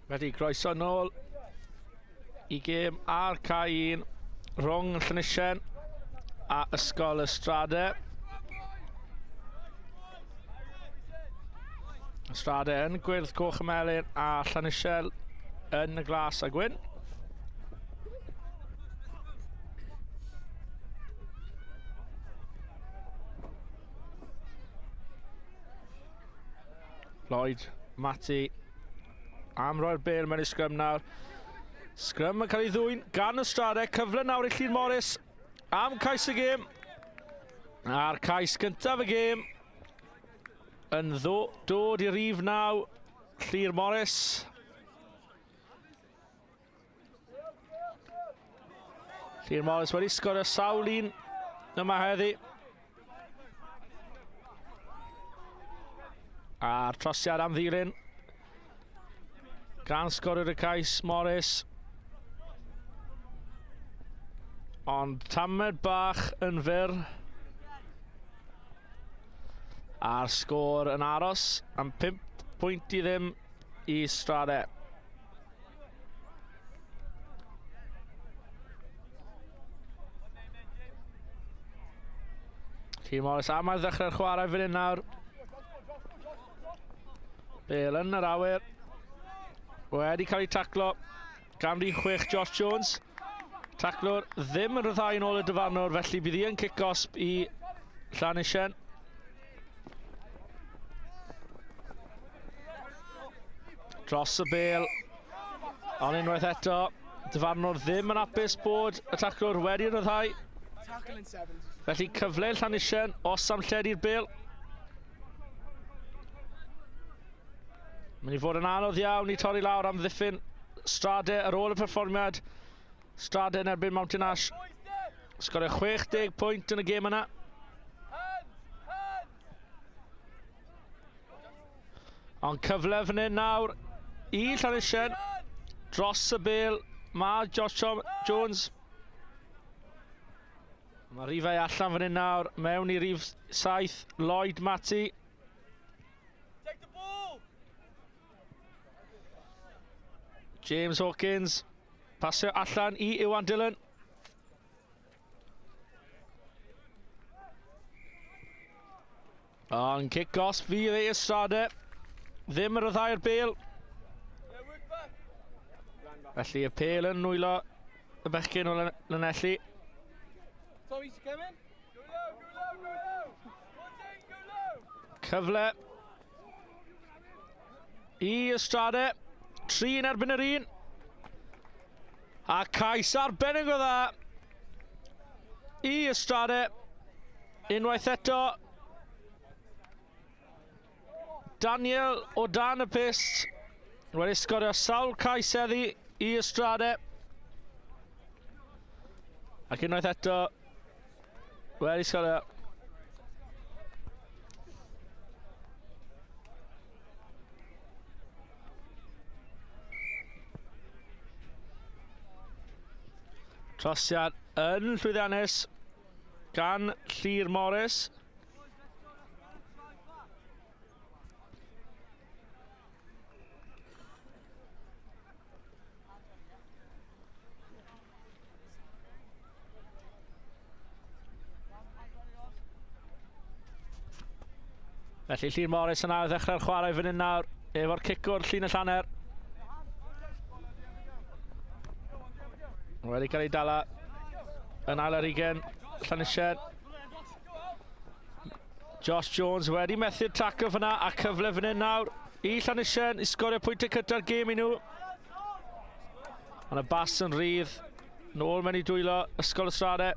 Felly, croeso nôl i gêm ar cae 1 rhwng Llanisien a Ysgol y Strade. Strade yn gwyrdd coch y melyn a Llanisien yn y glas a gwyn. Lloyd, Matty, am roi'r bel mewn i sgrym nawr. Sgrym yn cael ei ddwyn gan y Strade. Cyfle nawr i Llun Morris am cais y gêm. A'r cais gyntaf y gêm yn dod i rif 9, Llyr Morris. Llyr Morris wedi sgorio sawl un yma heddi. A'r trosiad am ddilyn gan sgoriwr y cais Morris. Ond tamed bach yn fyr. A'r sgôr yn aros am 5 pwynt i ddim i Strade. Tîm Morris am ail ddechrau'r chwarae fan hyn nawr. Bel yn yr awyr. Wedi cael ei taclo gan rif 6 Josh Jones. Taclwr ddim yn rhyddhau yn ôl y dyfarnwr, felly bydd hi yn cic-osb i Llanisien. Dros y bel. Ond unwaith eto, dyfarnwr ddim yn apus bod y taclwr wedi rhyddhau. Felly cyfle Llanisien os am lledu'r bel. Mynd i fod yn anodd iawn i torri lawr am ddiffyn Strade ar ôl y perfformiad. Strade yn erbyn Mountain Ash. Sgorio 60 pwynt yn y gêm yna. Ond cyfle fan hyn nawr i Llanisien. Dros y bel mae Josh Jones. Mae rifau allan fan hyn nawr mewn i rif 7, Lloyd Matty. James Hawkins, pasio allan i Iwan Dillon. Ond cic gosb fydd ei Estrade. Ddim yn rhyddhau'r bel. Felly y pel yn nwylo y bechgyn o Lanelli. Cyfle i Estrade. 3 yn erbyn yr un. A cais arbennig o dda i Estrade. Unwaith eto, Daniel o dan y pyst wedi sgorio sawl cais heddi i Estrade. Ac unwaith eto, wedi sgorio. Trosiad yn llwyddiannus gan Llyr Morris. Felly Llŷr Morris yn ail ddechrau'r chwarae fan hyn nawr efo'r cicwr Llun y Llaner. Wedi cael ei dala yn ail ar ugen Llanisien. Josh Jones wedi methu'r tackle fyna a cyfle fan hyn nawr i Llanisien i sgorio pwyntiau cyda'r gêm i nhw. Ond y bas yn rhydd. Nôl mewn i dwylo Ysgol y Strade.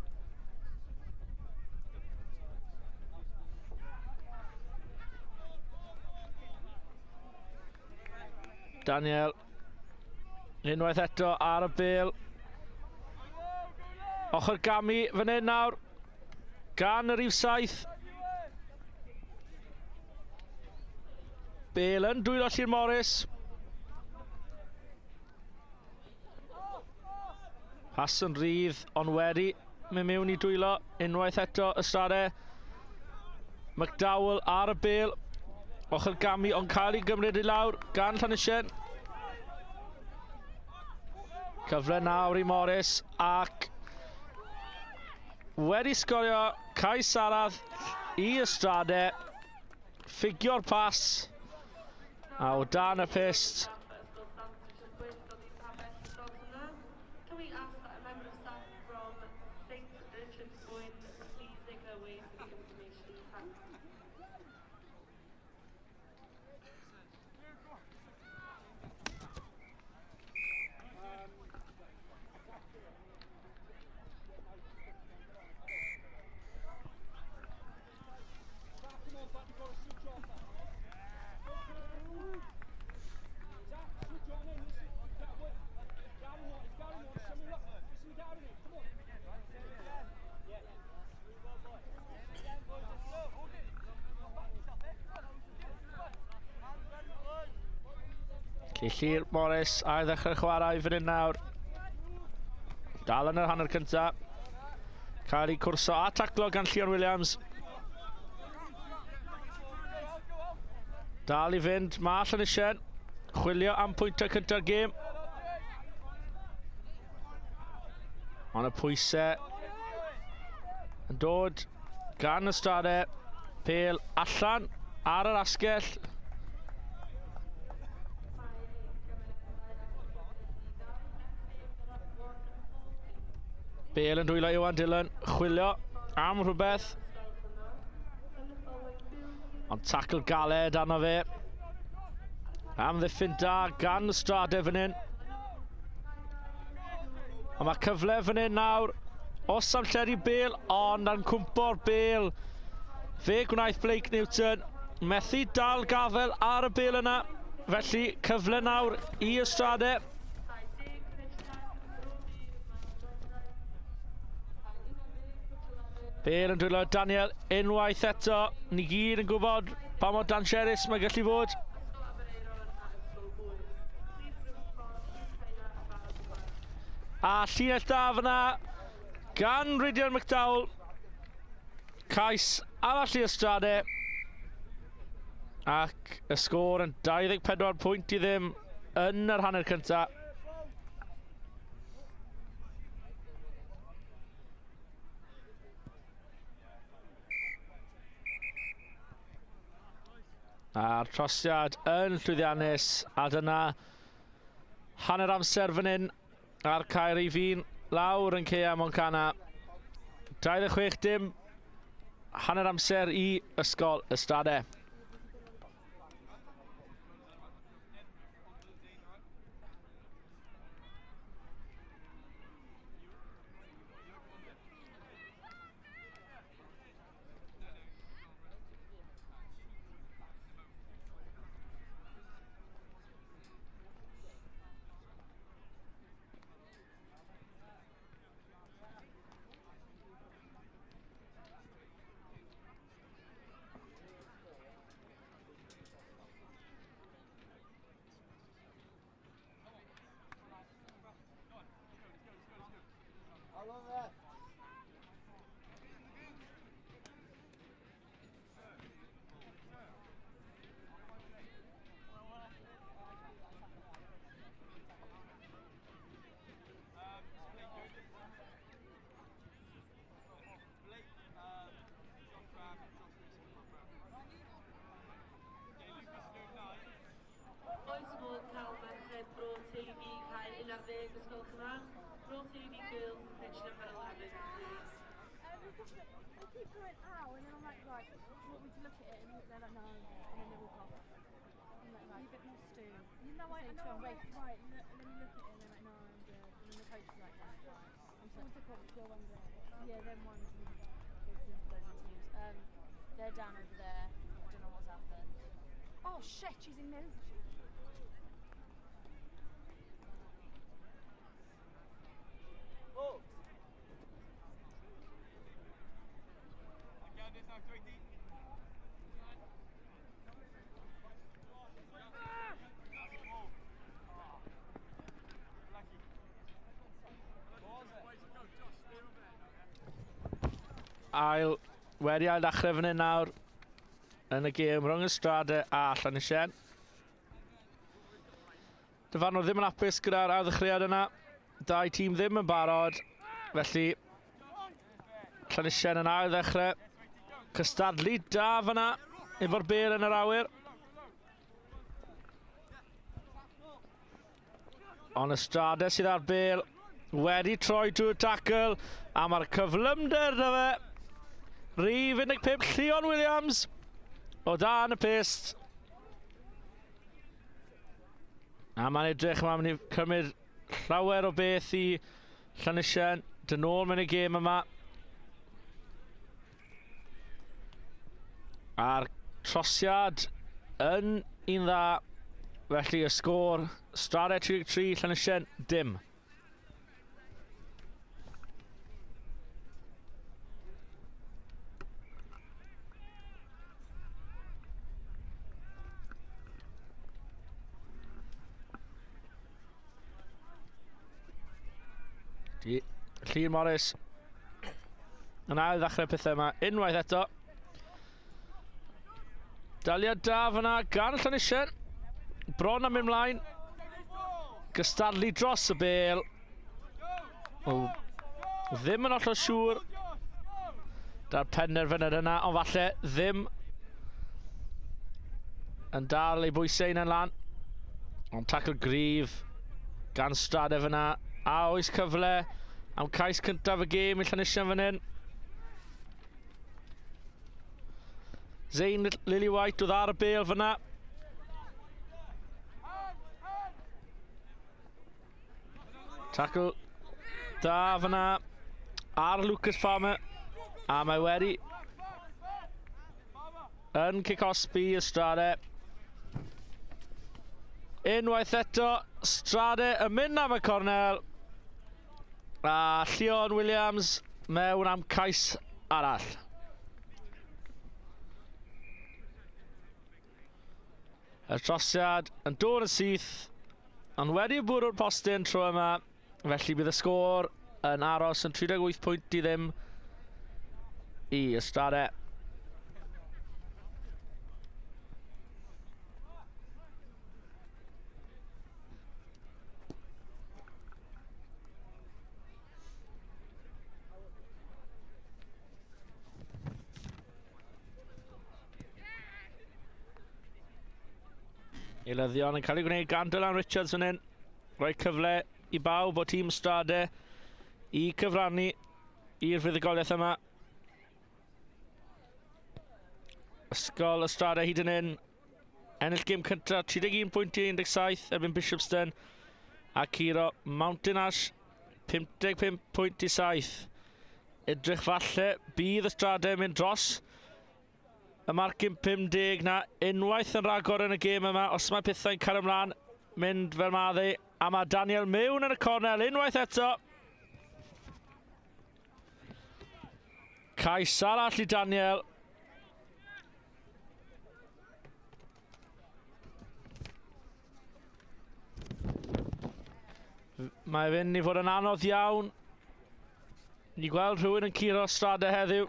Daniel unwaith eto ar y bel. Ochr gamu fan hyn nawr gan y rhif 7. Bel yn dwylo Llyr Morris. Pas yn rhydd, ond wedi mynd mewn i dwylo unwaith eto Ystrade. McDowell ar y bel. Ochr gamu ond cael ei gymryd i lawr gan Llanisien. Cyfle nawr i Morris ac wedi sgorio cais arall i Ystrade. Ffigio'r pas a o dan y pyst. Felly Llyr Morris a'i ddechrau chwarae fan hyn nawr. Dal yn yr hanner cyntaf. Cael ei cwrso a taclo gan Llion Williams. Dal i fynd, mae Llanisien. Chwilio am pwyntau cyntaf gêm. Ond y pwysau yn dod gan y Strade. Pel allan ar yr asgell. Bale yn dwylo Iwan Dylan, chwilio am rhywbeth. Ond tacl galed arno fe. Amddiffyn da gan y Strade fan hyn. Ond mae cyfle fan hyn nawr. Os am lledu Bale, ond yn cwmpo'r Bale. Fe gwnaeth Blake Newton. Methu dal gafel ar y Bale yna. Felly cyfle nawr i Ystrade. Bale yn dwylo Daniel unwaith eto. Ni gyd yn gwybod pa mor dangerous mae gallu fod. A llinell da fyna gan Rhydian McDowell. Cais arall i Estrade. Ac y sgôr yn 24 pwynt i ddim yn yr hanner cyntaf. A'r trosiad yn llwyddiannus, a dyna hanner amser fan hyn a'r Caer i fin lawr yn Cea Moncana. 26 dim, hanner amser i Ysgol Ystrade. Oes modd cael merched Bro Teifi cael 11 os gwelwch yn dda? Bro Teifi girls pitch number 11 please. They keep going ow, and then I'm like, right, do you want me to look at it? And they're like, no, and then they walk off. I'm like, right. a bit more stew. You know, I know, I'm wait. Right, look, let me look at it, and they're like, no, I'm good. And then the coach is like, right, right. I'm so, What's the coach? The ones there? Yeah, them ones. And those are teams. They're down over there. I don't know what's happened. Oh shit, she's in Mills. Ail, wedi ail ddechrau fan hyn nawr. yn y gêm rhwng y Strade a Llanisien. Dyfarnwr ddim yn apus gyda'r ailddechreuad yna. Dau tîm ddim yn barod. Felly, Llanisien yn ail ddechrau. Cystadlu da fyna efo'r bel yn yr awyr. Ond y Strade sydd ar bel wedi troi drwy'r tackle a mae'r cyflymder da fe. Rhif 15 Llion Williams o dan y pist. A mae'n edrych, mae'n mynd i cymryd llawer o beth i Llanisien. Dyn ôl mewn y gêm yma. A'r trosiad yn un dda. Felly y sgôr, Strade 33, Llanisien dim. Llun Morris yn ail ddechrau pethau yma unwaith eto. Daliad da fyna gan Llanisien. Bron am mynd mlaen. Gystadlu dros y bel. O, ddim yn hollol siŵr da'r penderfyniad yna, ond falle ddim yn dal ei bwysau un yn lan. Ond tackle gryf gan Strade fyna. A oes cyfle am cais cyntaf y gêm i Llanisien fan hyn. Zane Lily White oedd ar y bel fyna. Tackle da fyna ar Lucas Farmer. A mae wedi yn cic-osbi y Strade. Unwaith eto, Strade yn mynd am y cornel. A Llion Williams mewn am cais arall. Y trosiad yn dod yn syth, ond wedi bwrw'r postyn tro yma, felly bydd y sgôr yn aros yn 38 pwynt i ddim i Ystrade. Eilyddion yn cael ei gwneud gan Dylan Richards fan hyn. Rhoi cyfle i bawb o tîm Strade i cyfrannu i'r fuddugoliaeth yma. Ysgol y Strade hyd yn hyn. Ennill gêm cyntaf 31 pwynt i 17 erbyn Bishopston a curo Mountain Ash 55 pwynt i 7. Edrych falle bydd y Strade yn mynd dros y marcyn 50 na unwaith yn rhagor yn y gêm yma os mae pethau'n cael ymlaen mynd fel mae ddi a mae Daniel mewn yn y cornel unwaith eto. Cais arall i Daniel. Mae fynd i fod yn anodd iawn. Ni gweld rhywun yn curo Strade heddiw.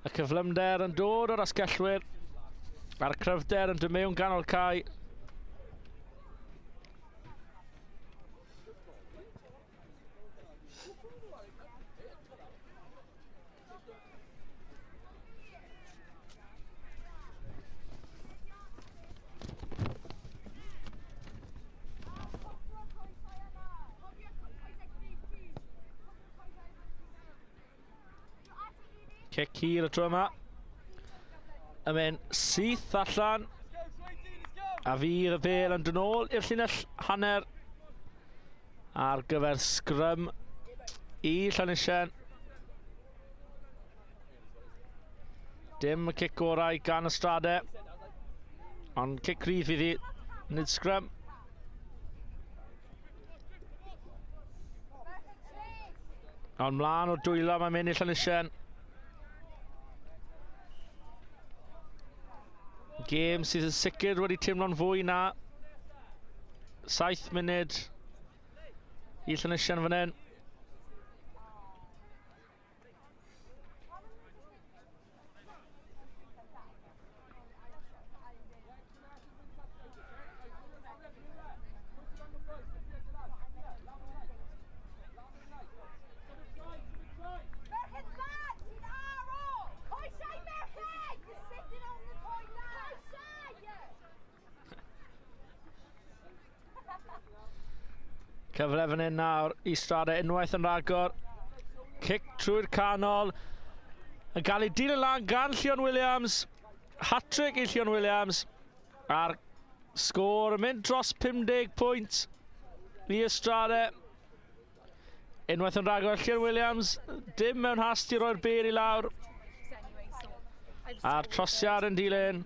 Y cyflymder yn dod o'r asgellwyr a'r cryfder yn dod mewn ganol cae. Cic hir y tro yma. Yn mynd syth allan. A fydd y bel yn dod nôl i'r llinell hanner ar gyfer sgrym i Llanisien. Dim y cic orau gan y Strade. Ond cic rydd fydd hi, nid sgrym. Ond mlaen o'r dwylo mae'n mynd i Llanisien. Gêm sydd yn sicr wedi teimlo'n fwy na 7 munud i Llanisien fan hyn. Cyfle fan hyn nawr i Strade unwaith yn rhagor. Cic trwy'r canol. Yn cael ei dilyn lan gan Llion Williams. Hat-trick i Llion Williams. A'r sgôr yn mynd dros 50 pwynt i Estrade. Unwaith yn rhagor, Llion Williams, dim mewn hast i roi'r bel i lawr. A'r trosiad yn dilyn.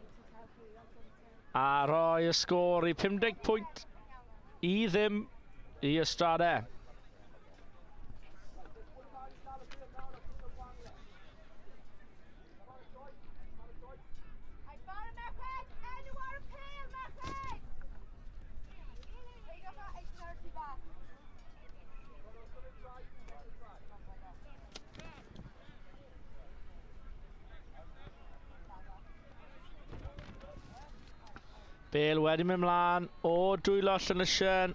A rhoi y sgôr i 50 pwynt i ddim i Estrade. Bale wedi mynd mlaen o dwylo Llanisien.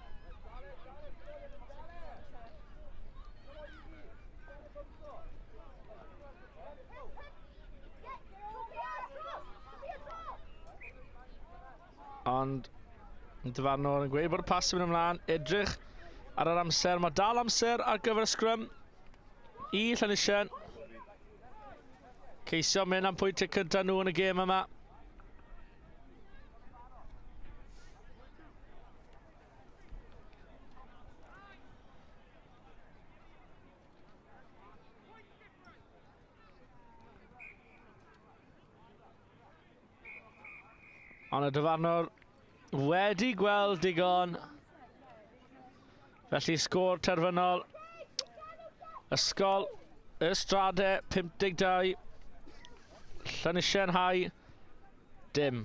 Ond yn dyfarnwr yn gweud bod y pas yn mynd ymlaen. Edrych ar yr amser. Mae dal amser ar gyfer y sgrym i Llanisien. Ceisio mynd am pwyntiau cyntaf nhw yn y gêm yma. Ond y dyfarnwr wedi gweld digon. Felly sgôr terfynol. Ysgol y Strade 52. Llanisien High dim.